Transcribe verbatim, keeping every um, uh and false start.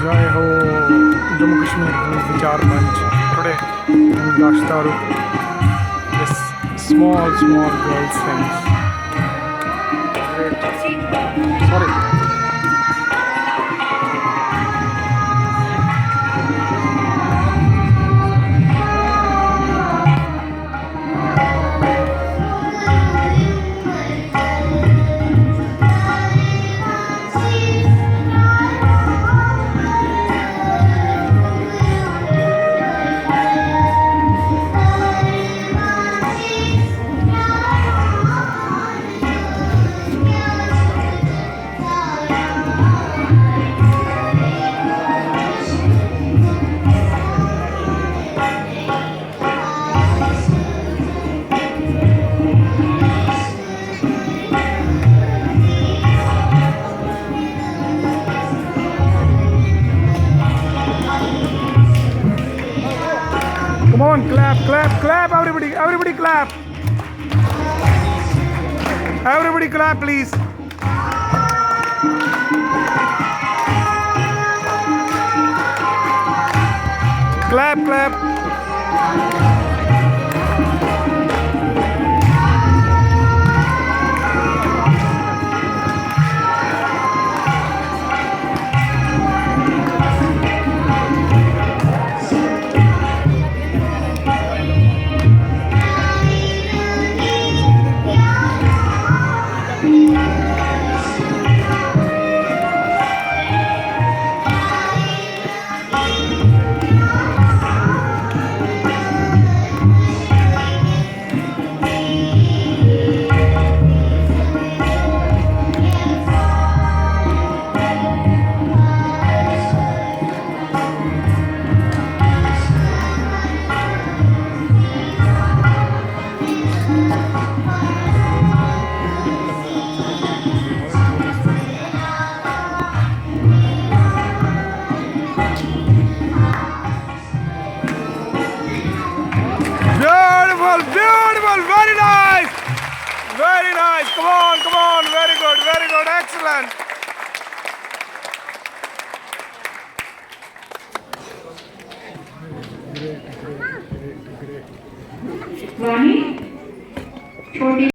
جاے ہو جموں کشمیر ہٕنٛز وِچار منچ ٹُڈے۔ داش دارُک یۄس small small girls things. Sorry. Come on, clap, clap, clap, everybody, everybody clap. Everybody clap, please. Clap, clap. Beautiful, beautiful, very nice, very nice. Come on, come on, very good, very good, excellent. Ronnie, छोटी